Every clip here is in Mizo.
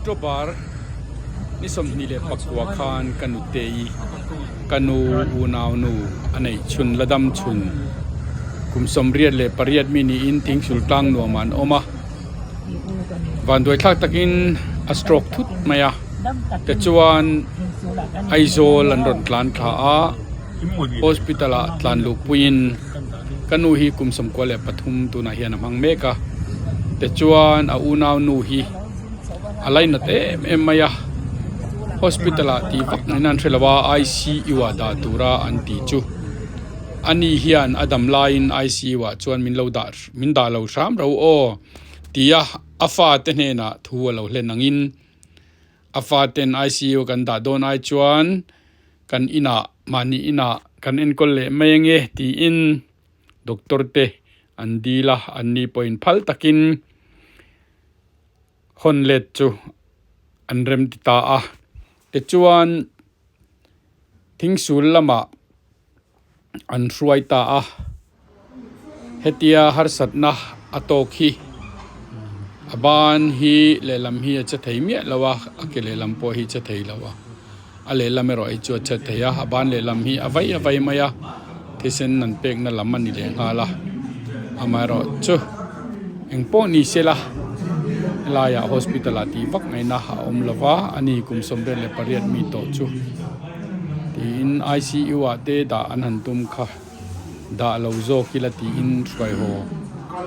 October ni 29 khan ka nutei ka nu unaunu a neih chhun la dam chhun kum 88 mi niin Thingsul tlang nuamah an awm a, vanduai thlak takin a stroke thut mai a tichuan Aizawl an rawn tlan thla a hospital ah tlan luh puiin ka nu hi kum 93 tunah hian a hmang mek a tichuan a unau nu hi a lainat em em mai a hospital ah tih vak ngaihna an hre lo a I_C_U ah dah tura an tih chu ani hian a dam laiin I_C_U ah chuan min lo dah min dah lo hram ro aw tia a fate hnenah thu a lo hlen angin a faten I_C_U kan dah dawn ai chuan kan inah mahni inah kan enkawl leh mai ange tiin doctor te an dil a an ni pawhin phal takin hawn let chu an rem ti ta a tichuan thingsul lamah an hruai ta a hetia harsatna a tawk hi a ban hi lehlam hi a che thei miah lo a a ke lehlam pawh hi a che thei lo a a lehlam erawh hi chu a che thei a a ban lehlam hi a vai a vai mai a thisen an pekna lam a ni leh nghal a amaherawh chu engpawh ni se la helaiah hospital ah tih vak ngaihna a awm lo va ani kum 88 mi tawh chu. Tiin I_C_U ah te dah an han tum kha dah lo zawk ila tiin hruai haw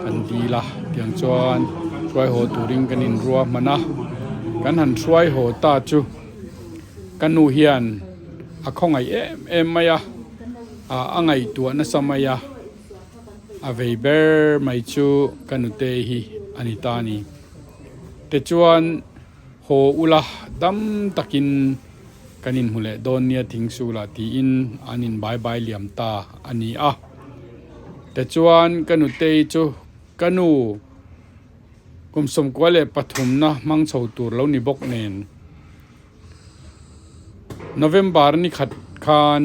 kan dil a tiang chuan hruai haw turin kan inrua hman a kan han hruai haw ta chu ka nu hian a khawngaih em em mai a ah a ngaihtuah nasa mai a a vei ber mai chu ka nute hi a ni ta a ni tichuan haw ula dam takin. Kan inhmu leh dawn nia Thingsulah tiin an in bai bai liam ta a ni a. Tichuan ka nutei chu ka nu kum 93 na hmang chho tur lo ni bawk nen November ni khat khan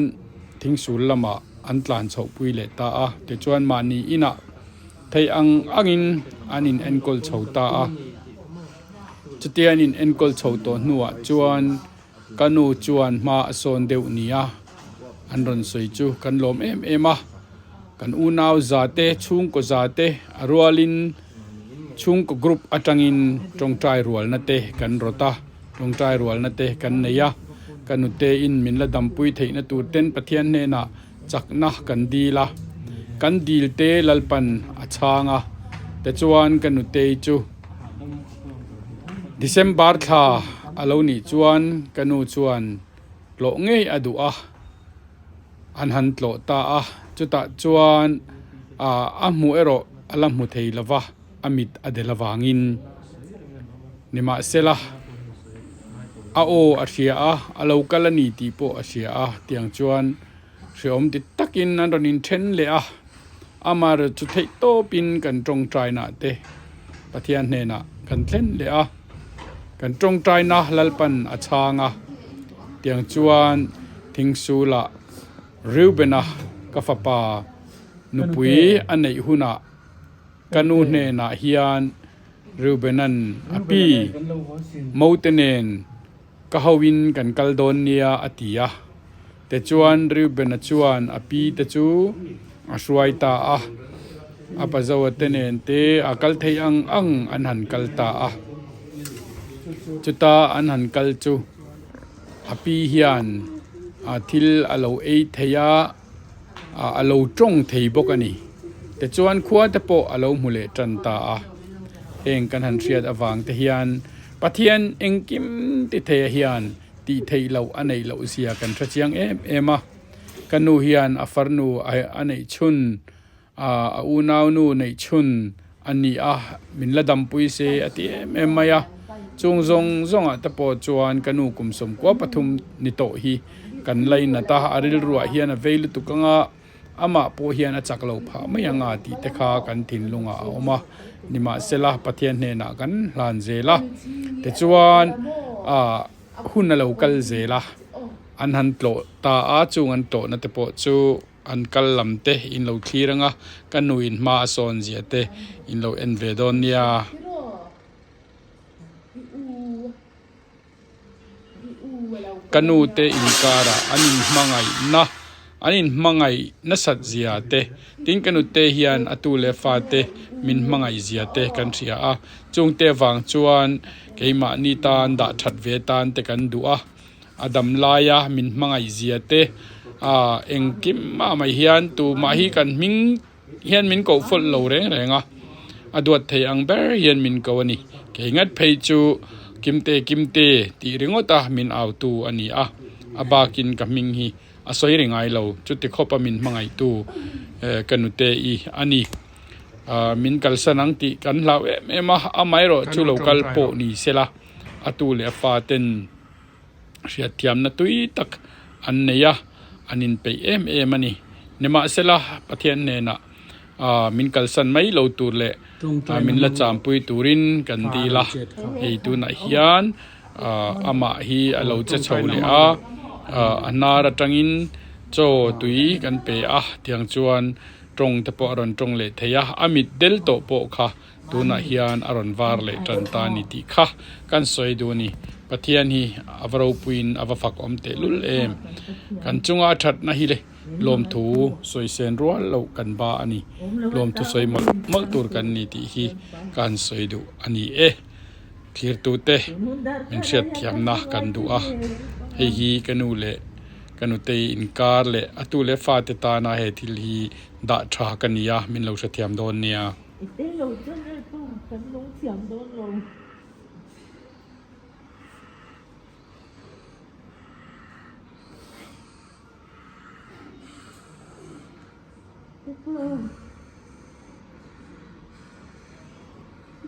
Thingsul lamah an tlan chhoh pui leh ta a. Tichuan mahni inah theih ang angin an in enkawl chho ta a. Chutian in enkawl chho tawh hnuah chuan ka nu chuan hma a sawn deuh nia an rawn sawi chu kan lawm em em a, kan unau za te chhungkaw za te a rualin chhungkaw group atangin tawngtai rualna te kan rawt a, tawngtai rualna te kan nei a, ka nute in min la dampui theihna tur ten Pathian hnenah chakna kan dil a, kan dil te Lalpan a chhang a, tichuan ka nutei chu December thla a lo nih chuan ka nu chuan tlawh ngei a duh a, an han tlawh ta a, chutah chuan a hmuh erawh a la hmu thei lo va, a mit a del avangin nimahsela a aw a hria a, a lo kal a ni tih pawh a hria a, tiang chuan hreawm ti takin an rawn inthen leh a, amaherawhchu chu theih tawpin kan tawngtaina te Pathian hnenah kan thlen leh a, kan tawngtaina Lalpan a chhang a, tiang chuan Thingsulah Reubena ka fapa nupui a neih hunah Ka nu hnenah hian Reubena'n a pi Mote nen ka hoin kan kal dawn nia a ti a. Tichuan Reubena chuan a pi te chu a hruai ta a, a pazoa te nen te a kal thei ang ang an han kal ta a. Chuta an han kal chu a pi hian thil a lo ei thei a. a lo tawng thei bawk a ni. Tichuan khua te pawh a lo hmu leh tan ta a. Heng kan han hriat avang te hian Pathian engkim ti theia hian tih theih loh a neih loh zia kan hre chiang em em a. Ka nu hian a farnu a neih chhun a unaunu neih chhun a ni a, min la dampui se a ti em em mai a. Chung zawng zawngah te pawh chuan ka nu kum 13 ni tawh hi kan lainat a, a rilruah hian a vei lutuk ang a, amah pawh hian a chak lo phah mai ang a tih te kha kan thinlungah a awm a. Nimahsela Pathian hnenah kan hlan zel a, tichuan hun a lo kal zel a, an han tlawh ta a, chung an tlawhna te pawh chu. An kal lam te in lo thlir ang a, ka nu in hma a sawn zia te in lo en ve dawn nia. Ka nu te inkarah an inhmangaihna an inhmangaih nasat zia te, tin ka nute hian a tu leh fa te min hmangaih zia te kan hria a, chungte vang chuan keimahni tan dah that ve tan te kan duh a, a dam laia min hmangaih zia te ah engkim mah mai hian tumah hi kan hming hian min koh fawlh lo reng reng a, a duat thei ang ber hian min ko a ni. Kei ngat phei chu Kimte Kimte tih ringawt a min autu a ni a, a bakin ka hming hi a sawi ri ngai lo. Chuti khawpa min hmangaihtu ka nute i a ni. Min kalsan ang tih kan hlau em em a, amaherawh chu lo kal pawh ni sela a tu leh a fa ten hriatthiamna tui tak an nei a, an inpeih em em a ni. Nimahsela, Pathian hnenah min kalsan mai lo tur leh min la champui turin kan dil a, hei tunah hian amah hi a lo che chho leh a, a hnar atangin chaw tui kan pe a, tiang chuan tawng te pawh a rawn tawng leh thei a, a mit del tawh pawh kha Tunah hian a rawn var leh tan ta a ni tih kha kan sawi duh a ni. Pathian hi a va ropuiin a va fak awm tehlul em? Kan chunga a thatna hi le lawmthu sawi sen rual loh kan ba a ni. Lawmthu sawi mawlh mawlh tur kan ni tih hi ka han sawi duh a ni e. Thirtute min hriatthiamna kan duh a, hei hi ka nu leh ka nutei inkar leh a tu leh fate tana he thil hi dah tha ka ni a, min lo hrethiam dawn nia. I te lo chuan Lalpa kan nung thiam dawn lo. Ka pa,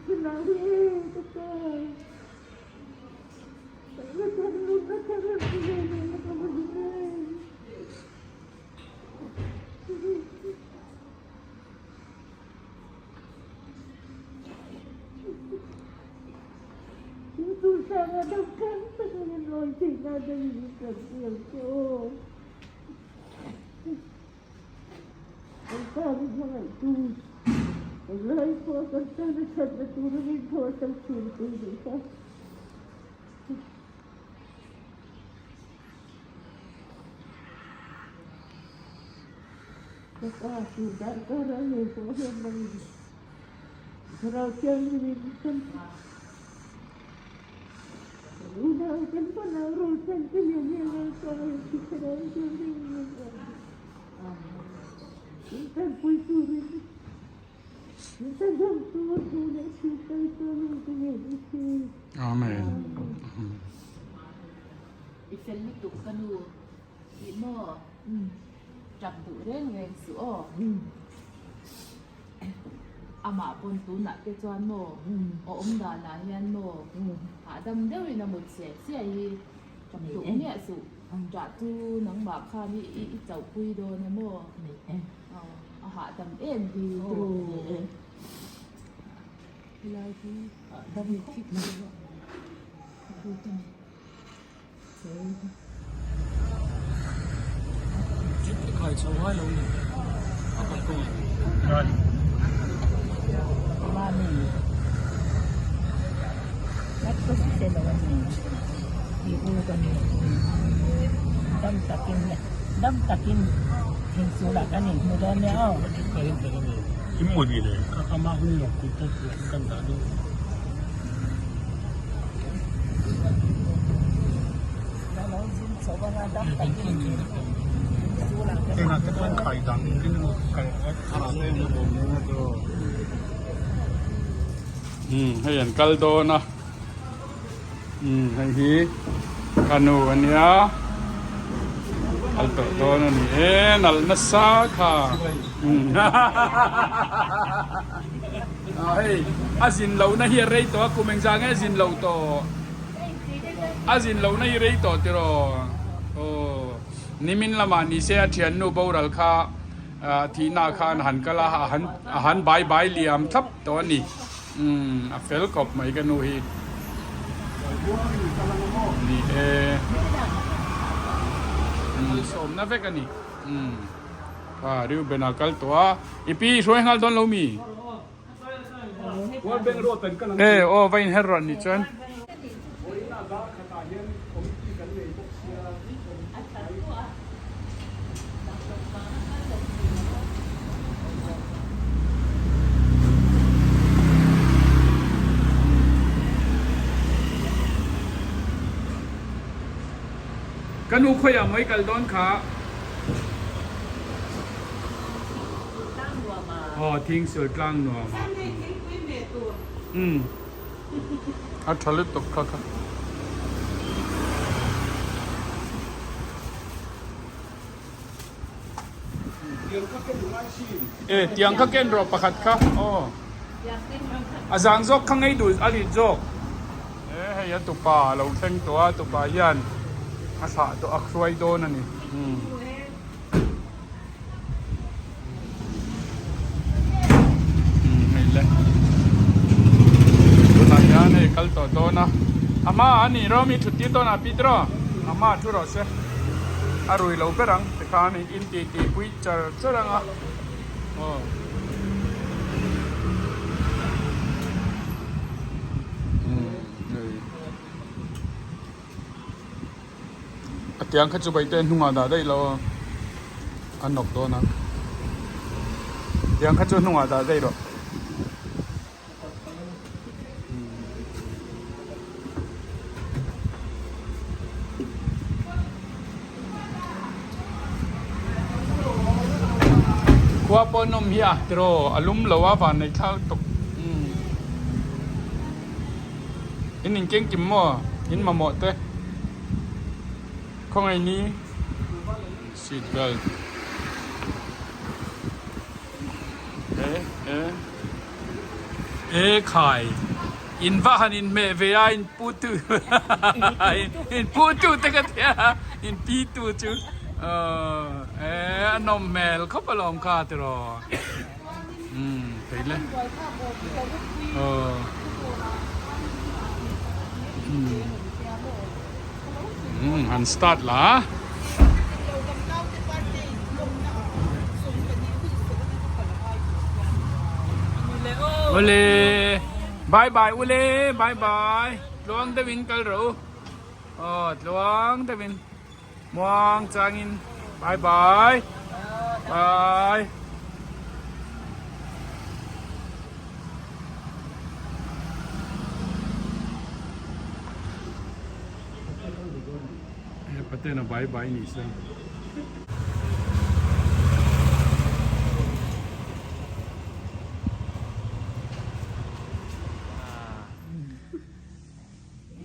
ka nau e ka pa. Ka tan nun a thar em em em a ka va duh em. Ka pa chu darkar a nei pawh hian mang thlarau thianghlimin kan unau kan fanau rochan te hian heng Lalpa hi thlarau thianghlim min min tanpui turin min chhandam tur duh leh thil kal chuan ka ngen i si. Amen. I fel lutuk ka nu. Tih maw? Tap duh reng reng suh aw. Amah pawn tunah te chuan maw a awm danah hian maw hahdam deuhin a mut siai siai hi tap duh miah suh. Tah chu nangmah khan i chauhpui dawn a maw? A hahdam em hi tiraw? Helai hi hahdam khawp mai a. Hei an kal dawn a hei hi ka nu a nia kal tawh dawn a ni e nalh nasa kha hei a zin lohna hi a rei tawh a kum engzah nge a zin loh tawh. A zin lohna hi rei tawh tiraw? Aw, nimin lamah ni se a thiannu boral kha thihna khan a han kal a, a han a han bai bai liam thlap tawh a ni. Umm, a fel kawp mai ka nu hi. Ni e. Umm, sawmna vek a ni. Umm, kha Reuben-a kal tawh a, i pi i hruai nghal dawn lo mi? E aw va inher rawh ni chuan. Ka nu khawiah maw i kal dawn kha? Aw thingsul tlang nuam a. Umm a tha lutuk kha kha. E tiang kha ken rawh pakhat kha aw a zang zawk kha ngei duh a rit zawk e hei a tupa a lo thleng tawh a tupa hian a thlah tawh a hruai dawn a ni umm. Hei le tunah hian hei kal tawh dawn a a hma a ni rawh mi thut tir dawn a pi tiraw a hma thu rawh se a rui lo ber ang tikhan in ti ti pui char char ang a aw. A tiang kha chu Baite hnungah dah daih lo a, a nawk dawn a. Tiang kha chu hnungah dah daih rawh. Khua pawh nawm hi a tiraw a lum lo a van nei thlak tawk. In inkeng kim maw? In mamawh te khawngaih ni seat belt e e e khai in va han in hmeh ve a in pu tu in pu tu te ka tia in pi tu chu e a nawm hmel khawp alawm kha tiraw. Umm thei le aw umm han start la ule bye bye ule bye bye tluang deuh in kal rawh u aw tluang deuh in. Muang changin bye bye bye. Patena bye bye ni se.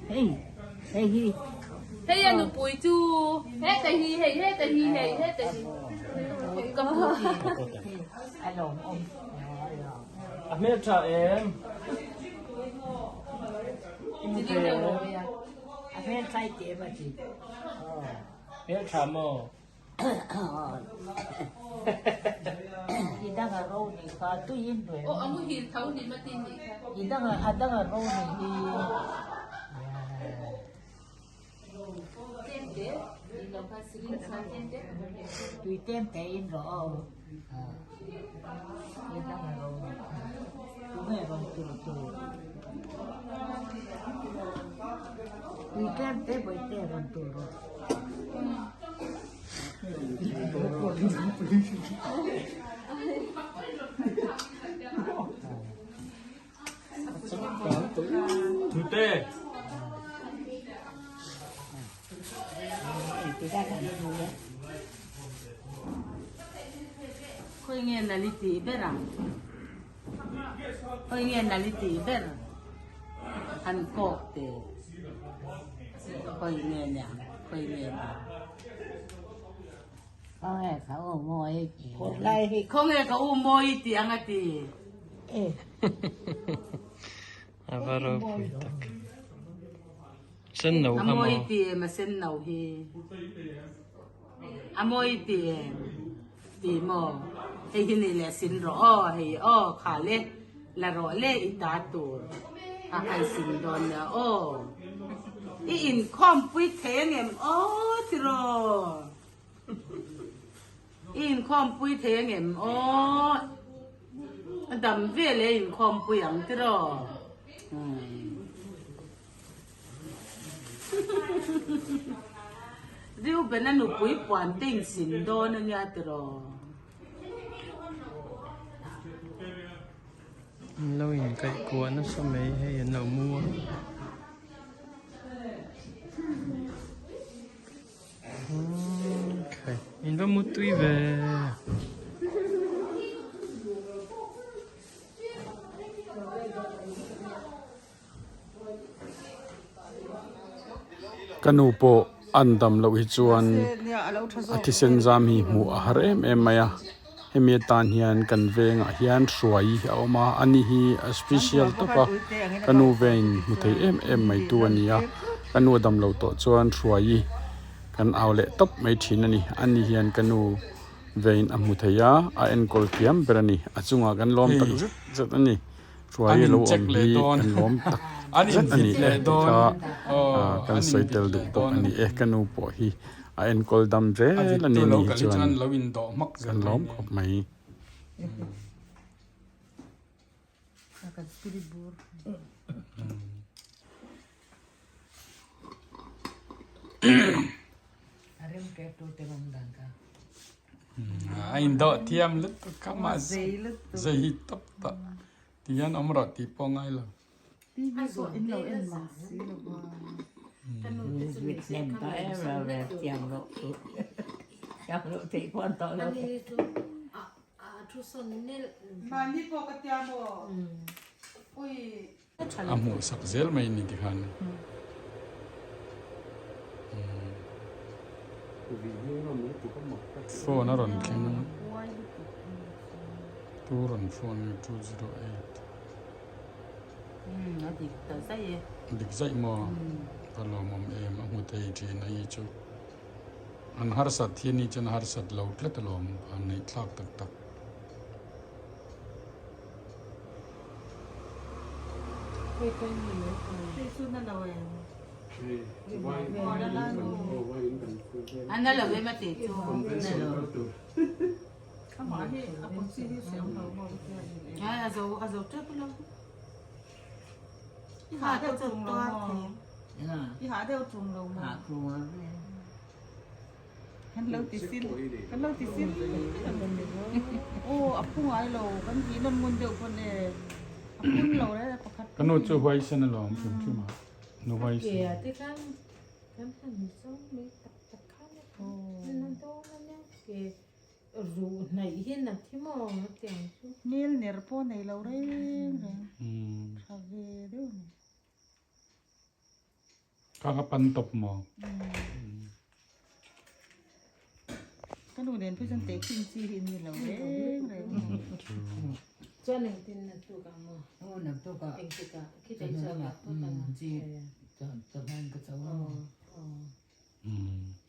Hei hei hi. Hei a nupui chu heta hi hei heta hi hei heta hi ka hmu hi. A lawm awm. A hmel tha em? A hmel tha i ti em a ti. Hmel tha maw? I danga ro ni kha tuiin duh em? Aw a muhil tho ni matin nih kha. I danga a danga ro ni hi. Tlem te in lo kha syringe kha tlem te. Tui tlem te in rawh aw. I danga ro ni kha. Tunge rawn tur tur. Tui tlem te bawihte rawn tur rawh. Tute. Khawi nge nali tih ber ang? Khawi nge nali tih ber? Han kawk teh. Khawi nge niang? Khawi nge niang? Khawnge ka u mawi tih ang. Khawnge ka u mawi tih ang a ti. A va ropui tak. Sen no A kha maw? mawi ti em a sen no hi. A mawi ti em ti maw? Hei hi ni leh sin rawh aw hei aw kha le la rawh le i ta tur a kai sin dawn nia aw. I inkhawmpui thei angem aw tiraw? I inkhawmpui thei angem aw? A dam vel e inkhawmpui ang tiraw? Umm. Reuben-a nupui puan te insin dawn a nia tiraw? An lo inkaih kuah nasa mai hei an lo mu a. Okay. In va mu tui ve. Ka nu pawh an dam loh hi chuan a thisen zam hi hmuh a har em em mai a, hemi atan hian kan vengah hian hruai a awm a, ani hi a special tawp a, ka nu vein hmu thei em em mai tu a ni a, ka nu a dam loh tawh chuan hruai kan au leh tawp mai thin a ni, ani hian ka nu. Vein a hmu thei a, a enkawl thiam ber a ni. A chungah kan lawm tak zet zet a ni. Hruai lo awm hi kan lawm tak zet a ni e tih kha kan sawi tel duh bawk a ni e. Ka nu pawh hi a enkawl dam zel a ni ni chuan kan lawm khawp mai. A indawh thiam lutuk kha mahse zei tawp tawh ti hian awm rawh tih pawh ngai lo. A hmuh sak zel mai ni tikhan. Phone a rawn thleng a, tu rawn phone nge 208. Dik zaih maw? Ka lawmawm em a hmu thei thin a hi chu. An harsat hi ni chuan a harsat lo tlat alawm an neih thlak tak tak. Ka nu chu huaisen alawm hrim hrim a, nu huaisen. Kha ka pan tawp maw? Ka nu nen phei chuan tehkhin chi hi ni lo reng reng. Chuan engtin naktuk ang maw? Aw naktuk ah. Engtik ah? Khitei chuan ah phawt ang. Chi chawhmeh ka cho ang.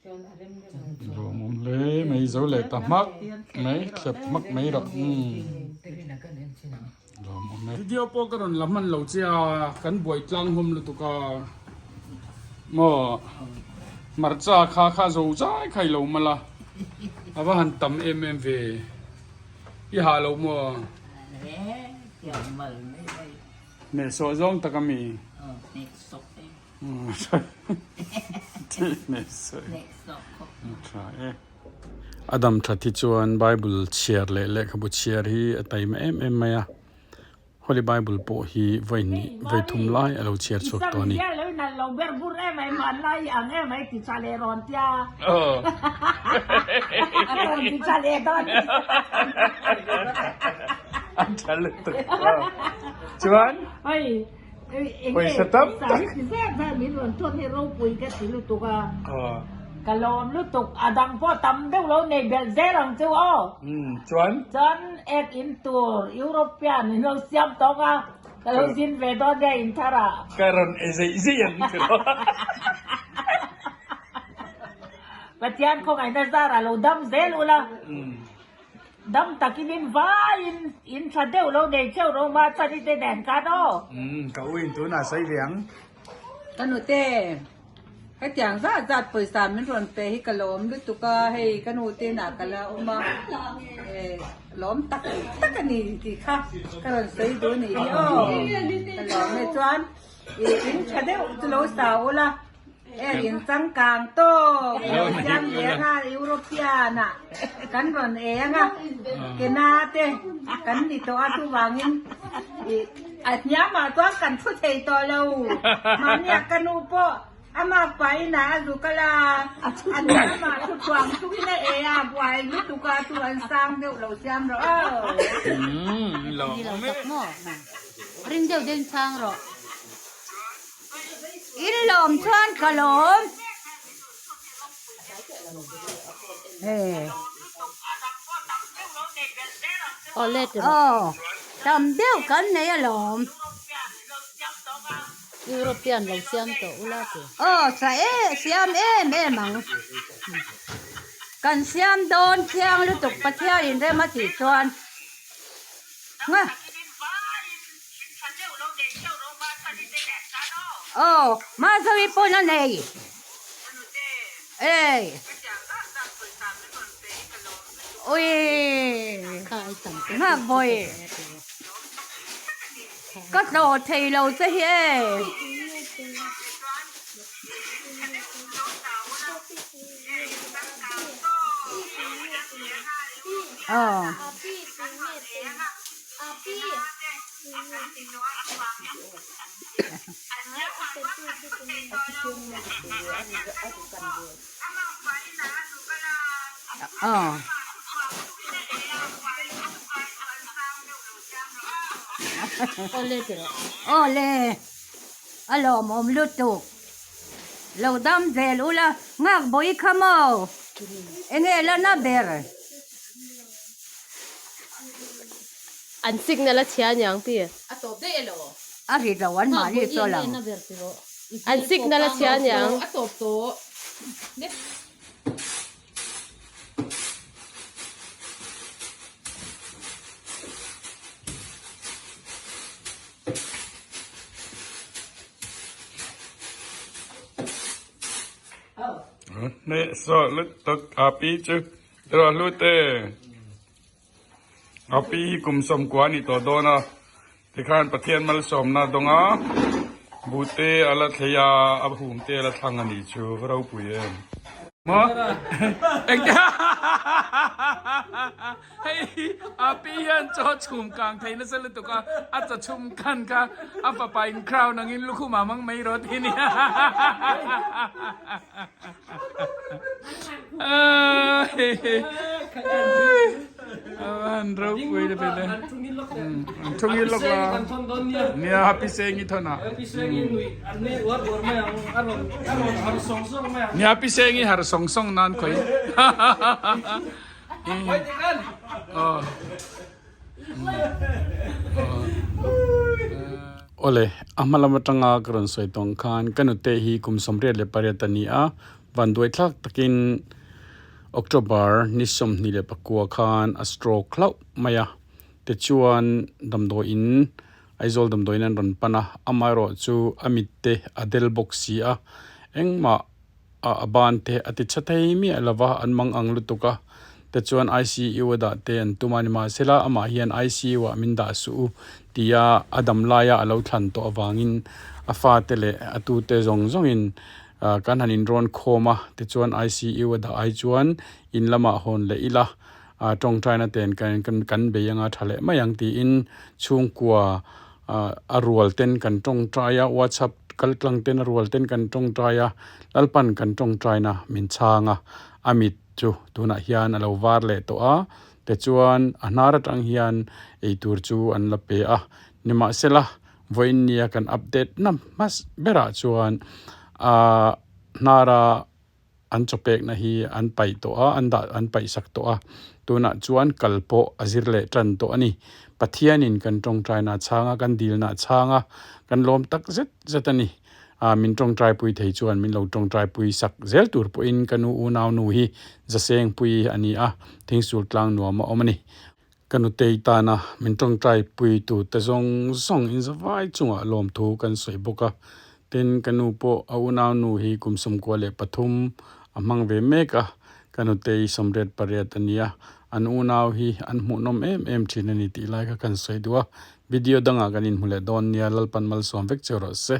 Chuan a rem rem ang. Lawmawm hle mai zo leh ta hmak mai thlep hmak mai rawh. Lawmawm e. Video pawh ka rawn la hman lo che a, kan buai tlang hlawm lutuk a. Maw hmarcha kha kha zo zai kha i lo mal a, a va han tam em em ve. I hah lo maw? Hnehsawh zawng tak a mi? A dam that hi chuan Bible chhiar leh lehkhabu chhiar hi a taima em em mai a, Holy Bible pawh hi vawi hnih vawi thum lai a lo chhiar chhuak tawh a ni. Chuan. Pawisa tam tak. Ka lawm lutuk a dang pawh tam deuh lo nei belh zel ang chu aw. Chuan? Chuan ek in tur European in lo siam tawk a, ka lo zin ve dawn nia in thar ah. Ka rawn e zeih zeih ang chu. Pathian khawngaihna zarah lo dam zel ula. Dam takin in vaiin in tha deuh lo nei theuh ro ma chhan i te nen khan aw. Umm ka u in tunah sawi ve ang. Ka nute, hetiang zat zat pawisa min rawn pe hi ka lawm lutuk a, hei ka nute inah ka la awm a, lawm tak tak a ni tih kha ka rawn sawi duh a nih hi aw. Ka lawm e chuan in tha deuh chu lo sa ula. E in changkang tawk lo siam ve anga European ah kan rawn e anga kena te kan ni tawh a chuvangin ih a hniamah chuan kan thu thei tawh lo mahnia ka nu pawh ama pain ah a zu kal a a hniamah thu thuang chungin a e a buai lutuk a chu an sang deuh lo siam rawh aw. Ring deuh deuhin chhang rawh. In lawm chuan ka lawm. Aw tam deuh kan nei alawm. European lo siam tawh ula ti. Aw tha e siam em em ang. Kan siam dawn chiang lutuk Pathian in rem a tih chuan. Nga. Aw, Mazawi pawn a nei. Ei. Ui. Nghak bawi. Ka tlawh thei lo che hi e. Aw. Aw. Awle a lawmawm lutuk lo dam zel ula nghak bawi kha maw enge la na ber. An signal a chhia aniang pi. A tawp daih elo? A ri lo an mahni chu a lang. An signal a chhia aniang. A tawp tawh. Next. Neh sawh lutuk a pi chu erawh hlut e. A pi hi kum sawmkua a nih tawh dawn a, tikhan Pathian malsawmna a dawng a, buhte a la thlei a, a hum te a la thlang a nih chu va ropui em. Maw? Engte Hei a pi hian chaw chhum kang thei nasa lutuk a, a chaw chhum khan kha a fapa in crown angin lukhum ah mang mai rawh ti a nia. An ropui le pele. An thung lok la. Nia happy seng i thona. Nia happy seng i har song song nan khoi. Oh. Awle, a hma lam atanga ka rawn sawi tawng khan ka nute hi kum 88 a ni a, vanduai thlak takin October ni 29 khan a stroke hlauh mai a, tichuan damdawiin Aizawl damdawiin an rawn pan a, amaherawh chu a mitte a del bawk si a, engmah a ban te a ti tha thei miah lo va, an mang ang lutuk a, tichuan ICU a dah te an tum a nimahsela amah hian ICU ah min dah suh u tia a dam laia a lo thlan tawh avangin a fate leh a tute zawng zawngin kan han inrawn khawm a, tichuan ICU a dah ai chuan in lamah hawn leh ila tawngtaina ten kan bei anga tha leh mai ang tiin chhungkua a rual ten kan tawngtai a, WhatsApp kal tlang ten a rual ten kan tawngtai a, Lalpan kan tawngtaina min chhang a, a mit chu tunah hian a lo var leh tawh a, tichuan a hnar atang hian eitur chu an la pe a, nimahsela vawiin nia kan update na hmas berah chuan ahh hnara an chaw pekna hi an paih tawh a, an dah an paih sak tawh a, tunah chuan kal pawh a zir leh tan tawh a ni. Pathianin kan tawngtaina a chhang a, kan dilna a chhang a, kan lawm tak zet zet a ni. Ah min tawngtaipui thei chuan min lo tawngtaipui sak zel tur pawhin ka nu unau nu hi Zasengpui a ni a, Thingsul tlang nuam a awm a ni. Ka nutei tana min tawngtaipui tute zawng zawng inzavai chungah lawmthu kan sawi bawk a, tin ka nu pawh a unau nu hi kum 13 a hmang ve mek a, ka nutei 88 a ni a, an unau hi an hmuhnawm em em thin a ni tih lai kha kan sawi duh a, video dangah kan inhmu leh dawn nia Lalpan malsawm vek che rawh se.